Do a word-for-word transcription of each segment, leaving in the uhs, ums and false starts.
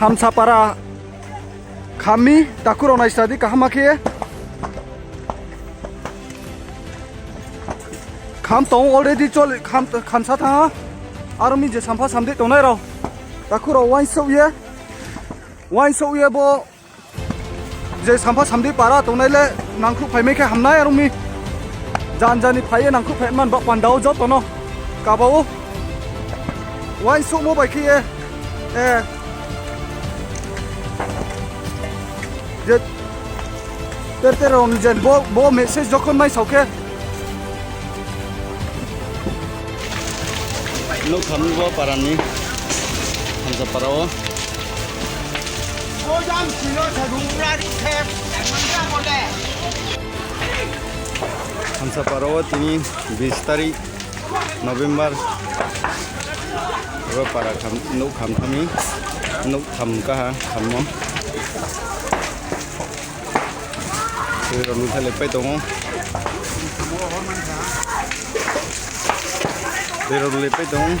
Hamsapara khammi takhurok naisadi kaham khe. Kham tong already choli kham khamsa thanga. Aro mi je sampha samdi tongnai rok. Takhurok wansuk ye. Wansuk ye bo je sampha samdi para tongnai le nangkhu phaimai khe hamnai aro mi. Jan jani phaiye nangkhu phai man ba pandao jotono. Kabao. Wansukmo bai khe ye. Eh. Je ter ter rok ni jen bo, bo message jokhon mai saukhe. Nuk khamni bo parani. Hamsa parao. Hamsa parao tini bis tarik November. Abo para kham, nuk kham thami, nuk kham kaha khammo. Twi rok lutha le pai tongo. Twi rok le pai tongo.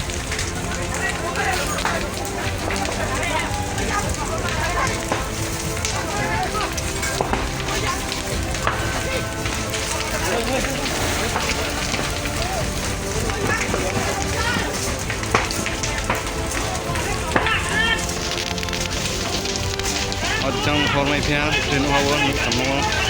Ajang hormai phiya, twi nuhabo nuk tamo.